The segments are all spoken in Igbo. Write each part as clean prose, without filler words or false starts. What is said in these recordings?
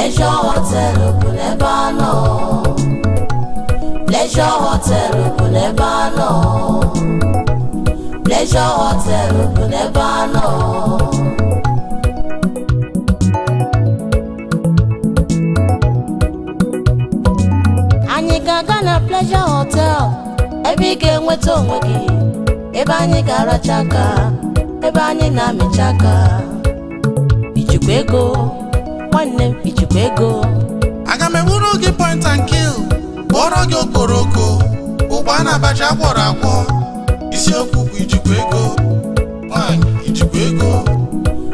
Pleasure Hotel bụ n'ebe a nọ. Pleasure Hotel bụ n'ebe a nọ. Pleasure Hotel bụ n'ebe a nọ. Anyị ga-aga na Pleasure Hotel, ebe ị ga-enweta onwe gị, ebe anyị ga-aracha aka, ebe anyị na-amịcha aka. Ijikwa ego, nwanne m, ijikwa ego? Aga m egburu gị point and kill, kpọrọ gị okporoko, ụgba na abacha agwọrọ agwọ. Isiokwu bụ ijikwa ego, nwanyị, ijikwa ego?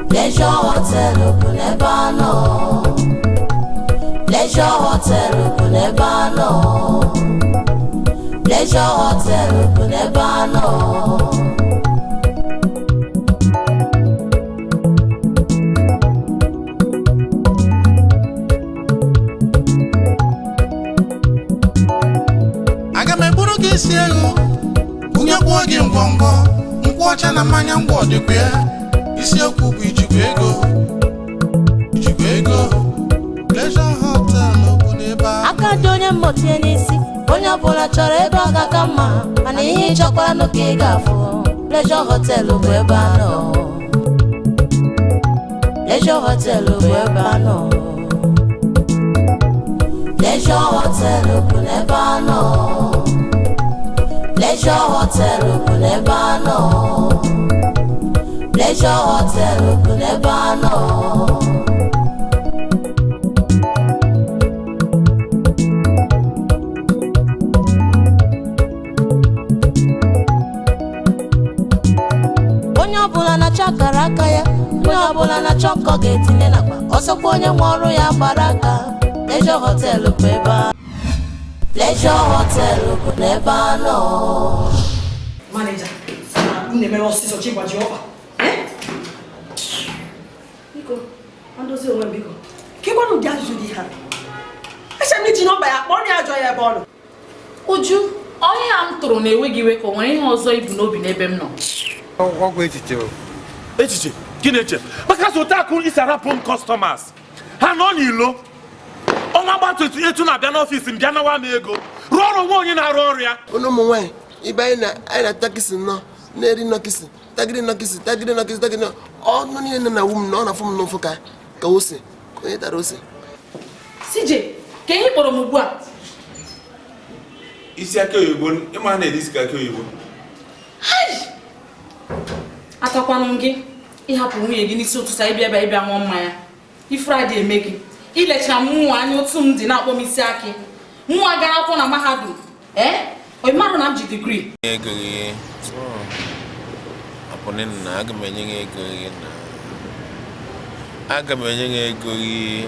Pleasure Hotel bụ n'ebe a nọ. Pleasure Hotel bụ n'ebe a nọ. Pleasure Hotel bụ n'ebe a nọ. Aga m egburu gị isi ewu, bunyekwuo gị ngwongwo nkwụ ọcha na mmanya ngwọ dịkwa ya. Isiokwu bụ ijikwa ego, ijikwa ego? Pleasure Hotel bụ n'ebe a. Aka dị onye mmotie n'isi, onye ọbụla chọrọ ebe ọ ga-aka mma, mana ihe ị chọkwara nụ ka ị ga-afụ. Pleasure Hotel bụ ebe a nọ. Pleasure Hotel bụ ebe a nọ. Pleasure Hotel bụ n'ebe a nọ. Pleasure Hotel bụ n'ebe a nọ. Pleasure Hotel bụ n'ebe a nọ. Onye ọbụla na-achọ akara aka ya, onye ọbụla na-achọ nkọ ga-etinye nakwa ọsọkwa onye nwe ọrụ ya gbara aka. Pleasure Hotel bụ ebe a. Pleasure Hotel bụ n'ebe a nọ. Manager, m na-emere ọsịsọ chi gbaji ọkpa. Eh? Biko, ndozi onwe m, biko. Kekwanụ ụdị ajụjụ dị ha? Eche m iji nọmba ya kpọọ ya, ajọ ya ebe ọ nọ. Uju, ọhịa m tụrụ na-ewe gị iwe, ka o nwere ihe ọzọ ibu n'obi n'ebe m nọ? Ọgwụ echiche o. Echiche gị na-eche maka so otu isi arapụ m, customers ha nọ n'ilo. Ọnwa gba 28 na-abịa n'ọfịs m, bịa nawa m ego, rụọ ọrụ nwa onye na-arụ ọrụ ya. Ụnụ ụmụ nwaanyị ibe anyị na anyị na takisi nọ na-eri nọkisi, tagiri nọkisi, tagiri nọkisi, tagiri ọnụ niile nọ na wu m na ọ na-afụ m n'ụfụ ka ose, ka onye tara ose. CJ, ka ihe kpọrọ m ugbu a? Isi aka oyibo, ịma na-eri isi ka aka oyibo. Atakwanụ m gị ịhapụ nwunye gị n'isi ụtụtụ ịbịa ebe ịbịa ṅụọ mmanya. Ifuru adị eme gị ilecha m nwa anya otu m dị na-akpọ m isi akị, nwa gara akwụkwọ na mahadum. Ee, ọ marụ na m ji degree. Ego gị apụnị na aga m enye gị ego gị, na aga m enye gị ego gị.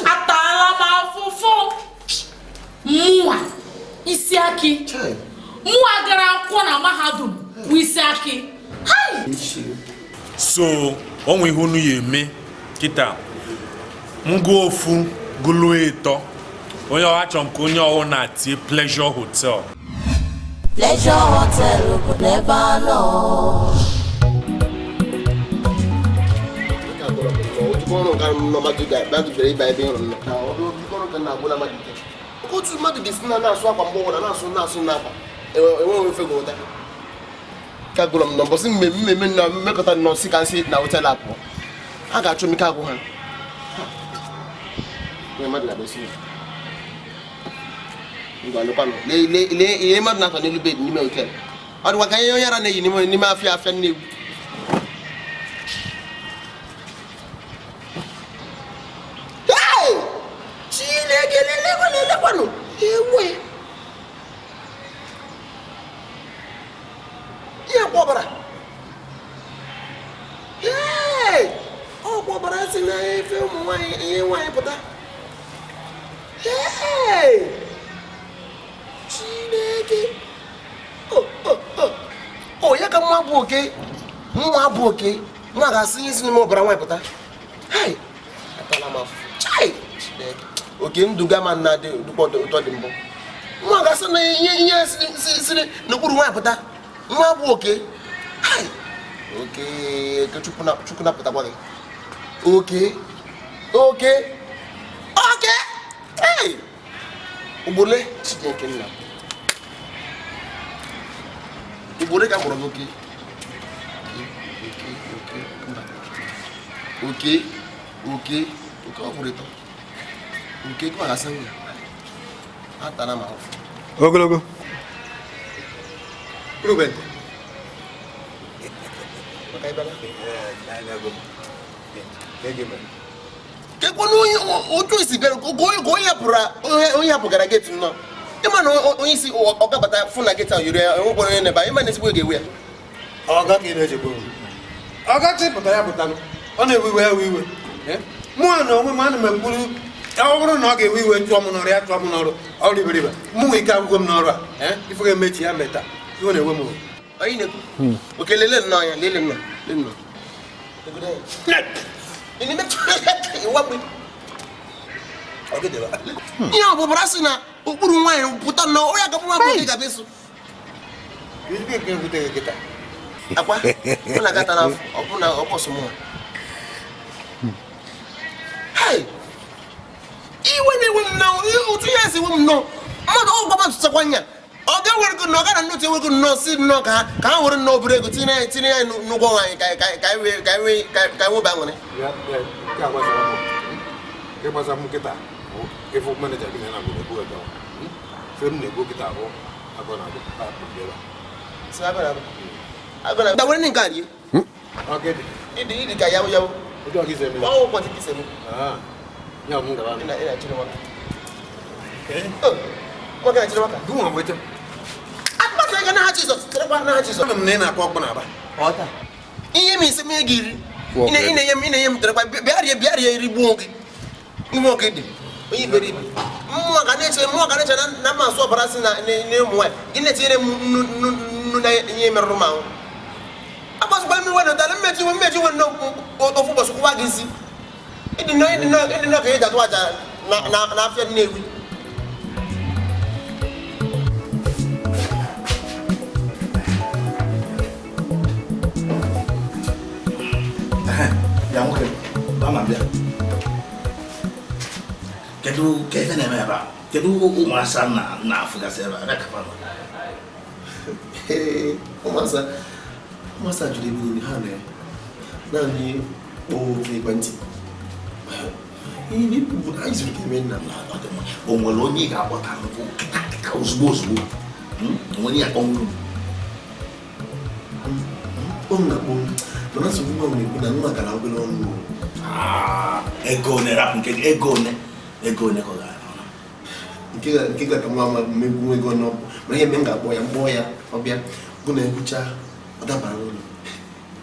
Ataala m afụfụ mụnwa isi akị, mụnwa gara akwụkwọ na mahadum bụ isi akị. So onwe ihe unu ya eme kịta, m gụọ ofu, gụlụo ịtọ, onye ọ achọrọ m ka onye ọwụ na-tie Pleasure Hotel. Pleasure Hotel bụ n'ebe a nọ. Ojukwu ọrụ ka nọ mmadụ bịara ịba ebe ịrụ nọ ka ọrụ ọrụ ka na-agwụ na mmadụ ike. Otu mmadụ ga-esi na na-asụ akwa mgbe ọbụla na-asụ na akwa enweghị ofe gụta ka gwụrụ m na mbọsị mmemme na mmekọta nọ si ka nsị na hotel apụọ, a ga-achụ m ike agwụ ha. Onye mmadụ na-abịa esi ngwa lekwanụ, lee ihe mmadụ na-atọ n'elu bed n'ime hotel. Ọ dịkwa ka ihe onye ara na-eyi n'ime afịa Nnewi. Hey! Chineke, lelekwanụ, lelekwanụ, ewe ihe akwa ọbara. Hey! Ọkwa ọbara si na efe ụmụ nwaanyị, ihe nwaanyị pụta. Hey! Chineke! O, o, o! O ya ka nwa bụ oke, nwa bụ oke, nwa ga-asị ihe si n'ime ọbara nwaanyị pụta. Hai! Atala m afụfụ. Chai! Chineke! Oke ndụ gama na dị dụkwa ụtọ dị mbụ. Nwa ga-asị na ihe siri n'okpuru nwaanyị pụta. Nwa bụ oke. Hai! Oke ke Chukwu napụtakwa gị. Oke oke oke hey ugbole Chineke nna ugbole ka mkpọrọ gị oke oke oke mba oke oke oke ọ bụrụ ịtọ oke ka ọ ga-asa ya atara m ahụ ogologo Ruben kekwana onye otu esi bịara ka onye hapụgara geti nnọọ ịma na onye isi ọ gabata fụ na geti ahụ yiri ya enwekwana onye na-ebe ịma na ezigbo ga-ewe ya ọga ka ị na-echekwa ọga chịpụta ya pụtanụ ọ na-ewe iwe ewe iwe mụa na onwe m ana m ekwuru ọ bụrụ na ọ ga-ewe iwe chụọ m n'ọrụ ya chụọ m n'ọrụ ọrụ iberibe mụ nwe ike agwụgwọ m n'ọrụ a ife ga-emechi ya meta iwe na-ewe m onye na-ekwu oke lele nnọọ ya lele nnọọ lele nnọọ ihe ọ bụbara sị na ụkpụrụ nwaanyị pụta nnọọ onye agapụ nwa akwụkwọ ga-abịa ịsụ akwa ọ na-agata n'afọ ọ bụ na ọ bọsụ mụnwa iwe na-ewe m nnọọ otu ihe esi ewe m nnọọ mmadụ ọ gwaba ntụchakwa nya ọ ga-ewere ego na ọ ga na ndị otu ewego nnọọ si nnọọ ka ha were nnọọ obere ego tinye ya n'ụgwọ nwaanyị ka anyị nwebe aṅụrị were ndị nke a rie ịdị ka yawo yawo ọ ụbọchị ka ise m ihe m isi m gị iri ị na-enye m terekwa bịa rie iri gbuo gị ime oke dị onye iberibe mmụọ ga na-eche na mma asụ ọbara si na ụmụ nwaanyị gị na-etinyere m nnu na ihe merụrụ m ahụ agbazikwa m iwe nọtara mmechi iwe ofu ụbọchị kwụwa gị isi ịdị nnọọ ka ị ga-atụ aja n'afịa Nnewi. Bịa nwoke, bama bịa. Kedu ka ife na-eme ebe a? Kedu ụmụasa na-afụgasị ebe a? Bịa ka fa nọ. Ụmụasa juru ebe niile ha na naanị kpọọ ofe ekwentị. Anyị zuru ka eme nna m. O nwere onye ị ga-akpọta nkụ kịta ozugbo ozugbo? Onye ya kpọnwụrụ? O m na-akpọ mana nsogbu nwa m na-ekwu na nwa gara obere ọnụ. Ego one rapụ nke ego one ego one ka ọ gara n'ọnụ. Nke ga ka nwa m mmegbu ego n'ọbụ mana ihe eme m ga-akpọ ya mkpọọ ya ọ bịa bụ na ekwucha ọ dabara n'ụlọ.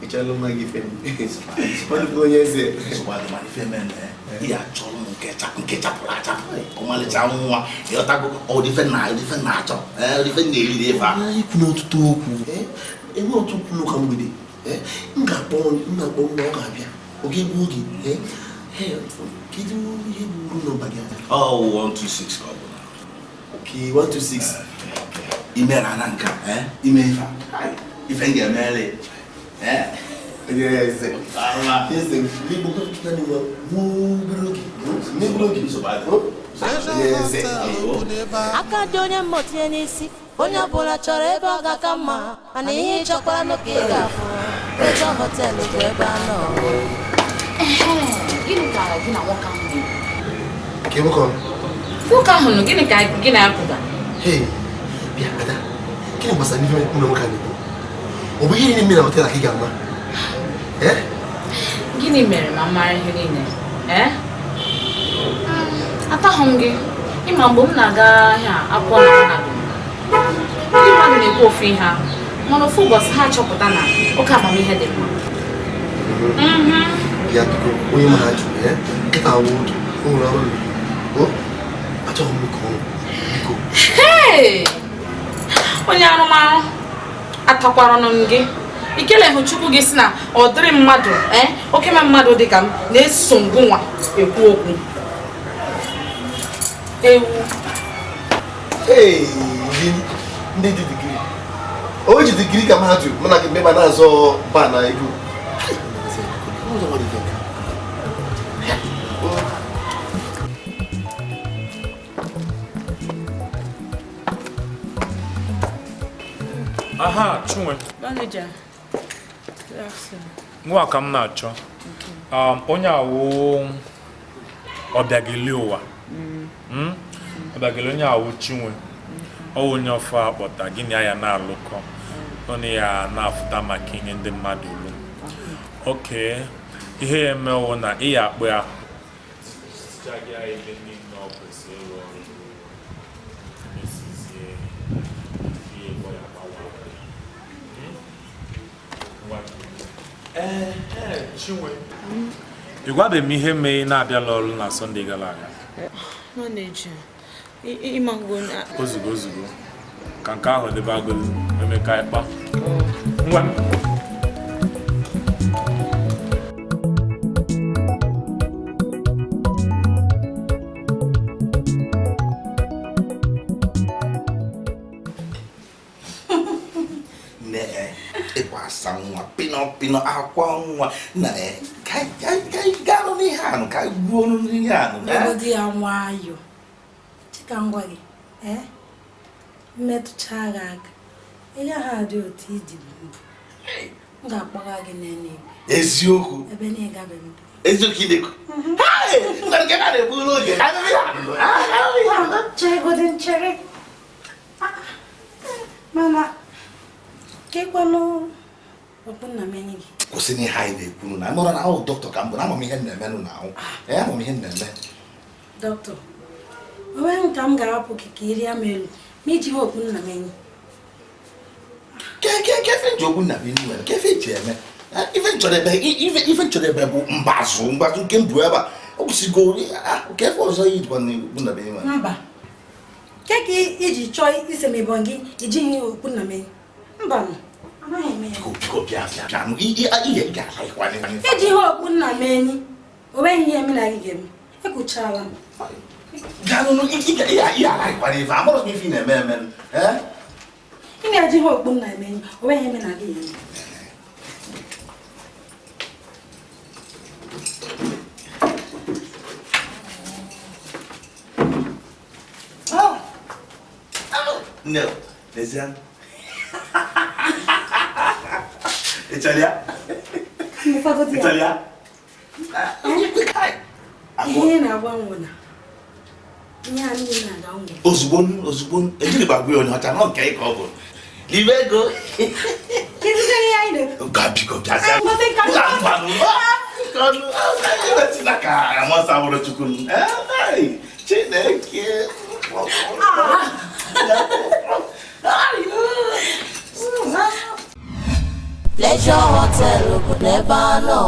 Ịchala nwa gị ife m. Ọ dịkwa onye eze. Nsogbu adị mana ife mere na ya achọrọ m nke chapụrụ achapụ ọmalịcha nwa ịghọtago ọdịfe na-achọ ọdịfe na-eri ife a. Ikwu n'ọtụtụ okwu enwe ọtụtụ okwu n'ụka mgbede m ga-akpọ nwa ọ ga-abịa oge egbu oge kedu ihe bụ uru nọmba gị? Ọ 126 ka ọ bụ na. Okay, 126. Ime na ana nka ime ife ife m ga-emere Eze. Eze, eze. Aka dị onye mma tinye n'isi onye ọbụla chọrọ ebe ọ ga-aka mma mana ihe ị chọkwara n'oge ị ga-afụ Pleasure Hotel bụ ebe a nọ. Gịnị ka gị na nwoke ahụ na-ekwu? Nwoke ahụ nụ gịnị ka gị na-apụta? Hey, bịa Ada, gịnị gbasara n'ife mụ na nwoke a na-ekwu? Ọ bụ ihe niile mere na họtel ka ị ga-ama? Gịnị mere ma mara ihe niile? Atahụ m gị ịma mgbe m na-aga ahịa akwụkwọ na mahadum ndị mmadụ na-ekwu ofu ihe ahụ mana ofu ụbọchị ha achọpụta na oke amamihe dị mma. Bịa biko onye mahadum nkịta awụ oge o nwere ọrụ achọghị m ka ọrụ biko. Onye arụmarụ atakwaranụ m gị ikeleghụ Chukwu gị si na ọ dịrị mmadụ oke ma mmadụ dị ka m na-eso ngụnwa ekwu okwu ewu. Ndị dị digrii O ji digiri ka mahadum mụ na gị mgbe ma na-azọ ba na ego. Aha, Chinwe. Manager. Nwa ka m na-achọ. Onye awụ ọbịageli ụwa. Ọbịageli onye awụ Chinwe. Ọ onye ọfọ akpọta gịnị ya na-alụkọ. Onye ya na-afụta maka inye ndị mmadụ olu. Okay, ihe ya emewo na ị ya akpụ ya. Chinwe. Ị gwabeghị m ihe mere ị na-abịala ọrụ na Sọnde gara aga. Ozugbo ozugbo ka nke ahụ debe agụlụ Emeka ịkpa. Ngwa. Pino akwa nwa na ka ga n'ihe anụ ka gbuo n'ihe anụ na ya nwayọ chika ngwa gị mmetụcha gị aka ị gaghị adị otu iji mbụ m ga-akpọga gị n'eluigwe eziokwu ebe na ịgabe mbụ eziokwu idekwu nke a na-ebu n'oge chegodi nchere mana kekwanụ kwụsị n'ihe anyị na-ekwu na mụrụ na ahụ dọkịta ka mbụ na amamihe na-eme na ahụ amamihe na-eme dọkịta onweghị ka m ga-ahapụ gị ka ị rịa m elu ma iji okpu nna m enyi kefe nji okpu nna m enyi nwere kefe ji eme ife nchọrọ ebe bụ mbazụ mbazụ nke mbụ ebe a ọ kwụsịgo kefe ọzọ ijikwa na okpu nna m enyi nwere mba ke ka iji chọọ ise m ịbọn gị ijighị okpu nna m enyi mba eji ihe okpu nna m enyi o nweghị ihe eme na gị ga-eme ekwuchala m ị na-eji ihe okpu nna m enyi o nweghị eme na gị ga-eme. No, Italia? Italia? Ihe na-agba nwụna. Ihe a niile na-aga ngwa. Ozugbo ozugbo ejiri gbagwe onye ọcha nọ nke ka ọ bụ. Libe ego. Kedu ihe anyị na-ekwu? Ga biko bịa. Nkọnụ. Chineke amasa wụrụ Chukwu. Chineke. Pleasure Hotel bụ n'ebe a nọ.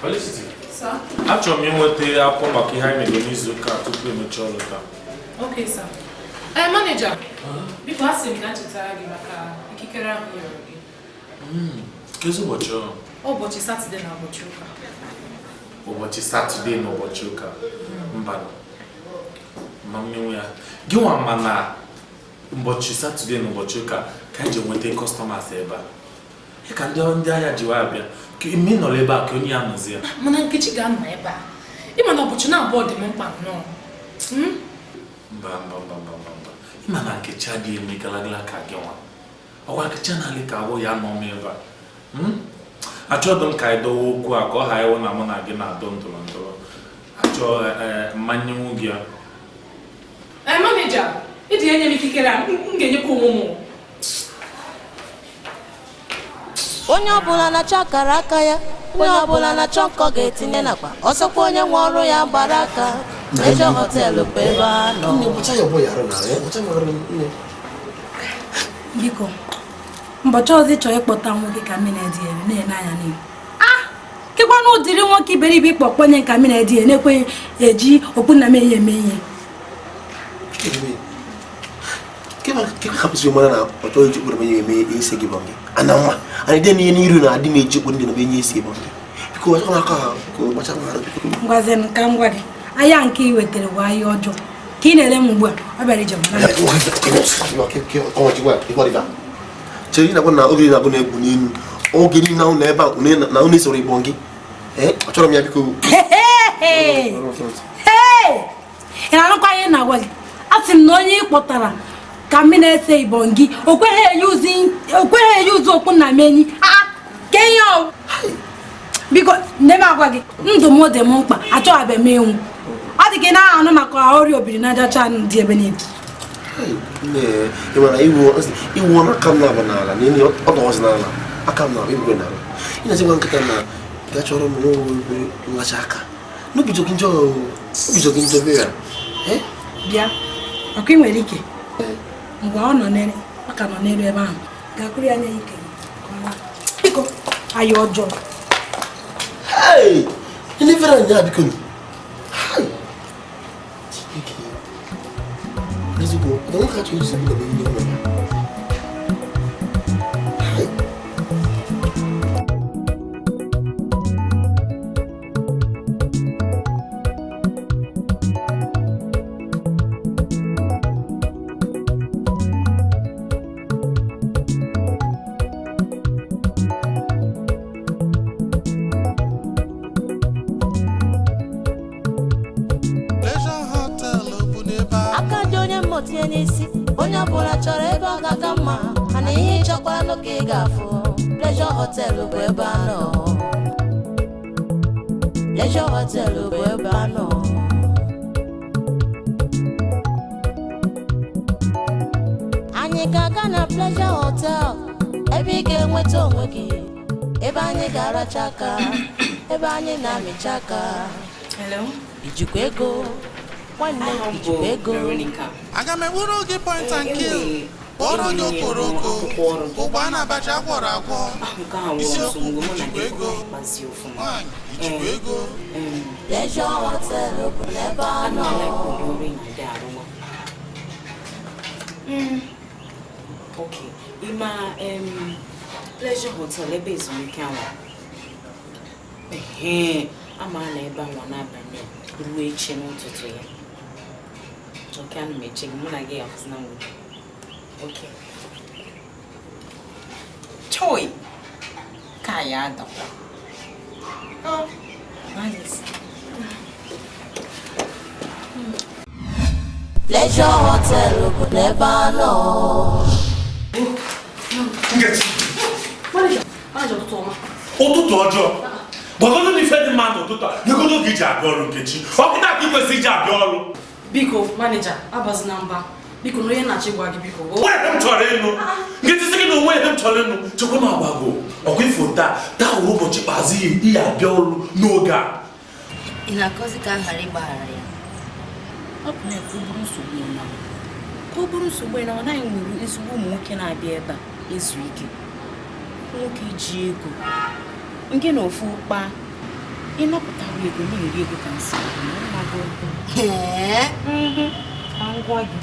Felicity, achọrọ m inweta akwụkwọ maka ihe anyị mere n'izu ụka tupu emechi ọrụ taa. Okay, sir. Manager, biko asị m ka m chetara gị maka ikikere ahụ nyere gị. Kezi ụbọchị ọrụ? Ụbọchị Satọde na ụbọchị ụka. Ụbọchị Satọde na ụbọchị ụka? Mba. Ma mmenwu ya. Gị nwa ma na ụbọchị Satọde na ụbọchị ụka ka anyị ji nweta kọstọmas ebe a. Ka ndị ahịa ji wee abịa ka ime nọrọ ebe a ka onye ya nọzi ya. Mana Nkechi ga-anọ ebe a. Ịma na ụbọchị na-abụọ dị m mkpa nnọọ. Mba mba mba mba mba. Ịma na Nkechi adịghị eme galagala ka gị nwa. Ọkwa Nkechi anaghị ka ahụ ya nọ m ebe a. Achọghị m ka anyị dọwa okwu a ka ọ ghara ịwụ na mụ na gị na-adọ ndọrọ ndọrọ. Achọ mmanyenwu gị a. Manager, ịdị enye m ikikere a, m ga-enyekwa onwe m. Onye ọbụla na-achọ akara aka ya, onye ọbụla na-achọ nkọ ga-etinye nakwa ọsọkwa onye nwe ọrụ ya gbara aka. Pleasure Hotel bụ ebe a nọ. Biko, mbọchị ọzọ ị chọrọ ịkpọta nwoke ka mmiri na-edi ya na-ene anya n'ihu. Kekwanụ ụdịrị nwoke iberibe ịkpọ kpọnye ka mmiri na-edi ya na-ekweghị eji okpu nna m enyi eme ihe. Keka mara na ọchọ iji okpu na eme ese gị bọngị. Ana nwa, ana ide n'ihe n'iru na adị m eji okpu ndị na enye ese bọngị. Biko ọchọ na aka ha, biko gbacha m arụ biko. Ngwazie ka m gwa gị, ahịa nke ị wetara bụ ahịa ọjọọ. Ka ị na-ele m ugbu a, ọ bịara ije m na Chere na na oge na-abụ na-egwu n'elu oge niile ahụ na ebe a na unu esoro ịbọn gị. Ee, achọrọ m ya biko. Hey! Ị na-anụkwa ihe na-agwa gị? A sị m na onye ị kpọtara ka mmiri na-ese ịbọn gị o kweghị enye ụzọ okpu nna m enyi ka ihe ọ biko nne m agwa gị ndụ m dị m mkpa achọghabeghị m ịnwụ ọ dị ka ị naghị anụ maka ọrịa obiri na ajacha dị ebe niile. Ị mara iwu ọnụ aka m na-abụ n'ala na ọ nọzi n'ala aka m na-abụ igwe n'ala ị na-asị nwa nkịta na ga chọrọ m nwa nlacha aka n'obi jọ gị njọ obi jọ gị njọ bịa. Bịa ọkụ ị nwere ike mgbe ọ nọ n'elu ọ ka nọ n'elu ebe ahụ ga-akụrụ ya nye ike biko ayọ ọjọọ. Hey! Ndị fere nya biko. Ezigbo, ọ nwoke achọ iji na ihe nwe ya. Onye ọbụla chọrọ ebe ọ ga-aka mma mana ihe ịchọkwara n'oke ị ga-afụ Pleasure Hotel bụ ebe a nọ. Pleasure Hotel bụ ebe a nọ. Anyị ga-aga na Pleasure Hotel ebe ị ga-enweta onwe gị ebe anyị ga-aracha aka ebe anyị na-amịcha aka. Ijikwa ego nwanne ijikwa ego. Aga m egburu gị point and kill kpọrọ gị okporoko ụgba na abacha agwọrọ agwọ isiokwu ijikwa ego nwaanyị ijikwa ego. Pleasure Hotel bụ n'ebe a nọ. Okay, ịma Pleasure Hotel ebe ezumike ahụ ama na ebe anwa n'abalị ruo echi n'ụtụtụ ya. Okay, ana m eche gị mụ na gị afụzi na mgbede. Okay. Choi! Ka ya adakwa. Pleasure Hotel bụ n'ebe a nọ. Ụtụtụ ọjọọ gbagodo na ife dị mma n'ụtụtụ a nyegodo oge iji abịa ọrụ Nkechi ọ kịta ka ị kwesịrị iji abịa ọrụ. Biko manija abazina mba biko na onye na-achọ ịgwa gị biko. Onwe ebe m chọrọ ịnụ Nkechi sị gị na onwe ebe m chọrọ ịnụ chekwa m agbago ọkwa ifo taa taa wụ ụbọchị ikpeazụ ihe abịa ọrụ n'oge a. Ị na-akọzi ka m ghara ịgbaghara ya? Ọ bụ na ka ọ bụrụ nsogbu ya na ka ọ bụrụ nsogbu ya na ọ naghị nwere ezigbo ụmụ nwoke na-abịa ebe a ezu ike nwoke ji ego nke na ofu kpa ịnapụtara ego na-eri ego ka nsị ka ngwa gị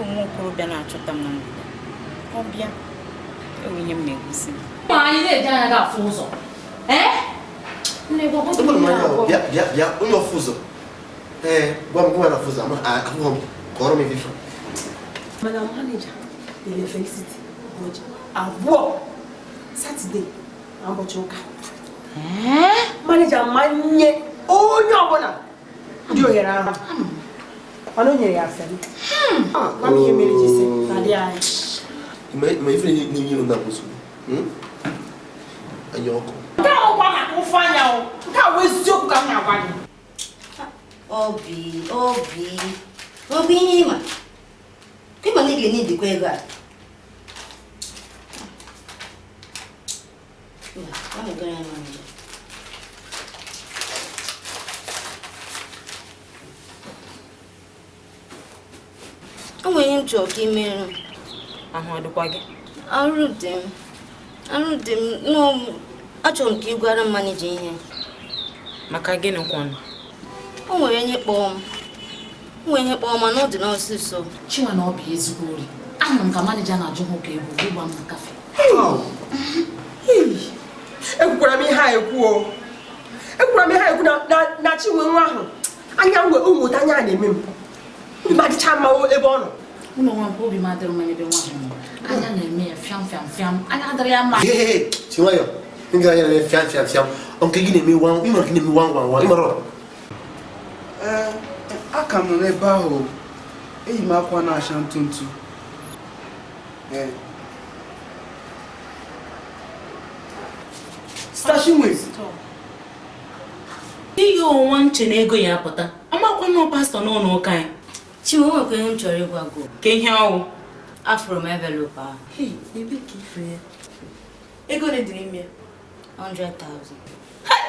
ụmụ okorobịa na-achọta m na mgbede ọ bịa enwe ihe m na-egosi ma anyị na-eji anya ga-afụ ụzọ. Bịa bịa bịa onye ọfụ ụzọ. Ee, gwa m gwa na afụ ụzọ ahụghọ m ka ọrụ m ife. Mana manija nyere Felicity ụbọchị abụọ Satọde na ụbọchị ụka. Manija manye onye ọbụla dị ohere ahụ mana o nyere ya asịrị. Gwa m ihe mere ji sị na dị anyị. Ma ife na-enye na nsogbu. Anya ọkụ. Nke a ụkwa maka ụfụ anya o. Nke a bụ eziokwu ka m na-agwa gị. Obi, obi, obi ihe ịma. Ịma na ị ga-enye ego a. O nwere ihe m chọrọ ka ị mere m. Ahụ adịkwa gị? Arụ dị m. Arụ dị m. Achọrọ m ka ị gwara m manija ihe. Maka gịnị kwanụ? O nwere onye kpọọ m. O nwere ihe kpọọ m mana ọ dị n'ọsịsọ. Chinwe na ọ bụ ezigbo ori. Ahụrụ m ka manija na-ajụ nwoke ego ịgba m na kafe. Ekwukwara m ihe a ekwu o. Ekwukwara m ihe a ekwu na Chinwe nwa ahụ Anya nwe ụmụ ụta anya na-eme m. Obi m adịcha mma ebe ọ nọ. Ụlọ nwa m obi m adịrị mma n'ebe nwa ahụ nọ. Anya na-eme ya fiam fiam fiam. Anya adịrị ya mma. Si nwayọ nga anya na-eme fiam fiam fiam. Nke gị na-eme wan ịmara gị na-eme wan wan wan ịmara. Ee, aka m nọ n'ebe ahụ eyi m akwa na-acha ntụ ntụ. Ee. N'ihi onwe nche na ego ya apụta amakwa nọ pastọ n'ụlọ ụka anyị. Chinwe, o nwekwa ihe m chọrọ ịgwa gị. Ka ihe ọwụ? Afụrụ m envelope ahụ. Ego ole dị n'ime ya? 100,000.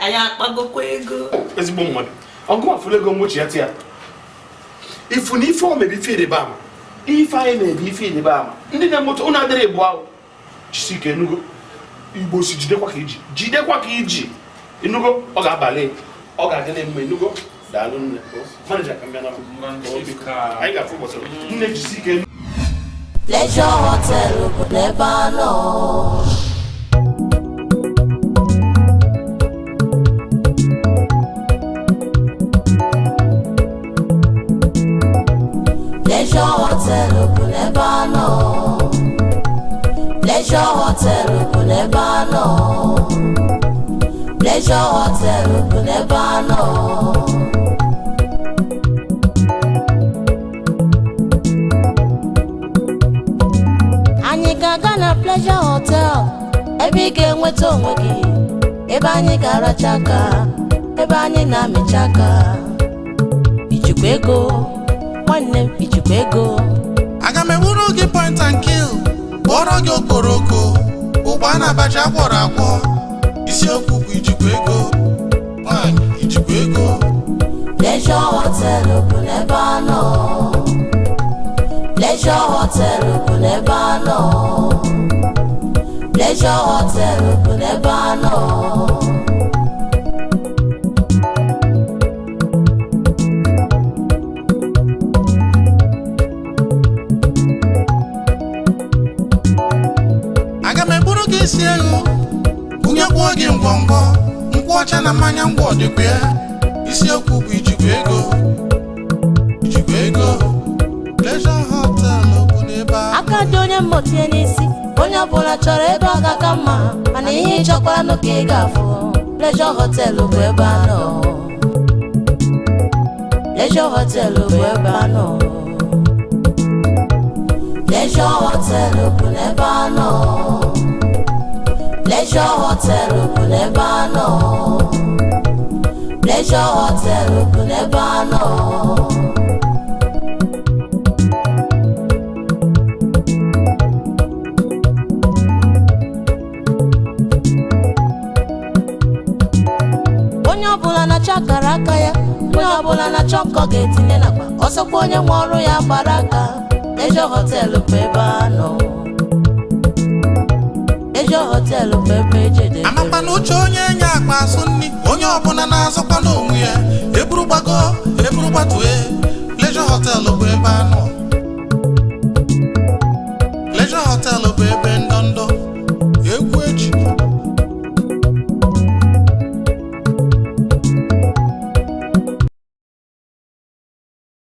Anyị akpagokwa ego. Ezigbo mmadụ. Ọgụ afụla ego mgbochi ya tia. Ifu na ife o mebi ife ịrịba ama. Ife anyị na-ebi ife ịrịba ama. Ndị na-emoto ụnụ adịrị ebu ahụ. Jisi ike enugo. Igbo si jidekwa ka iji. Jidekwa ka iji. Enugo ọ ga-abalị. Ọ ga-adị na mma enugo. Daalụ nne. Manija ka m bịa na anyị ga-afụ ụbọchị. Nne jisi ike. Pleasure Hotel bụ n'ebe a nọ. Pleasure Hotel bụ n'ebe a nọ. Pleasure Hotel bụ n'ebe a nọ. Pleasure Hotel bụ n'ebe a nọ. Anyị ga-aga na Pleasure Hotel ebe ị ga-enweta onwe gị, ebe anyị ga-aracha aka, ebe anyị na-amịcha aka. Ijikwa ego, nwanne m ijikwa ego. Aga m ewuru gị point and kill, kpọrọ gị okporoko, ụgba na abacha akwọrọ akwọ. Isiokwu bụ ijikwa ego, nwanyị ijikwa ego. Pleasure Hotel bụ n'ebe a nọ. Pleasure Hotel bụ n'ebe a nọ. Pleasure Hotel bụ n'ebe a nọ. Aga m eburu gị isi ewu, bunyekwuo gị ngwongwo, nkwụ ọcha na mmanya ngwọ dịkwa ya. Isiokwu bụ ijikwa ego, ijikwa ego. Pleasure Hotel bụ n'ebe a. Aka dị onye mmotie n'isi, onye ọbụla chọrọ ebe ọ ga-aka mma, mana ihe ị chọkwara nụ ka ị ga-afụ. Pleasure Hotel bụ ebe a nọ. Pleasure Hotel bụ ebe a nọ. Pleasure Hotel bụ n'ebe a nọ. Pleasure Hotel bụ n'ebe a nọ. Pleasure Hotel bụ n'ebe a nọ. Onye ọbụla na-achọ akara aka ya, onye ọbụla na-achọ nkọ ga-etinye n'akpa, ọsọkwa onye nwe ọrụ ya gbara aka. Pleasure Hotel bụ ebe a nọ. Pleasure Hotel bụ ebe ejedebere. Amakwa na uche onye nye akpa asụ nri, onye ọbụla na-azọkwa n'onwe ya. Eburu gbago, eburu gbatue. Pleasure Hotel bụ ebe a nọ. Pleasure Hotel bụ ebe ndị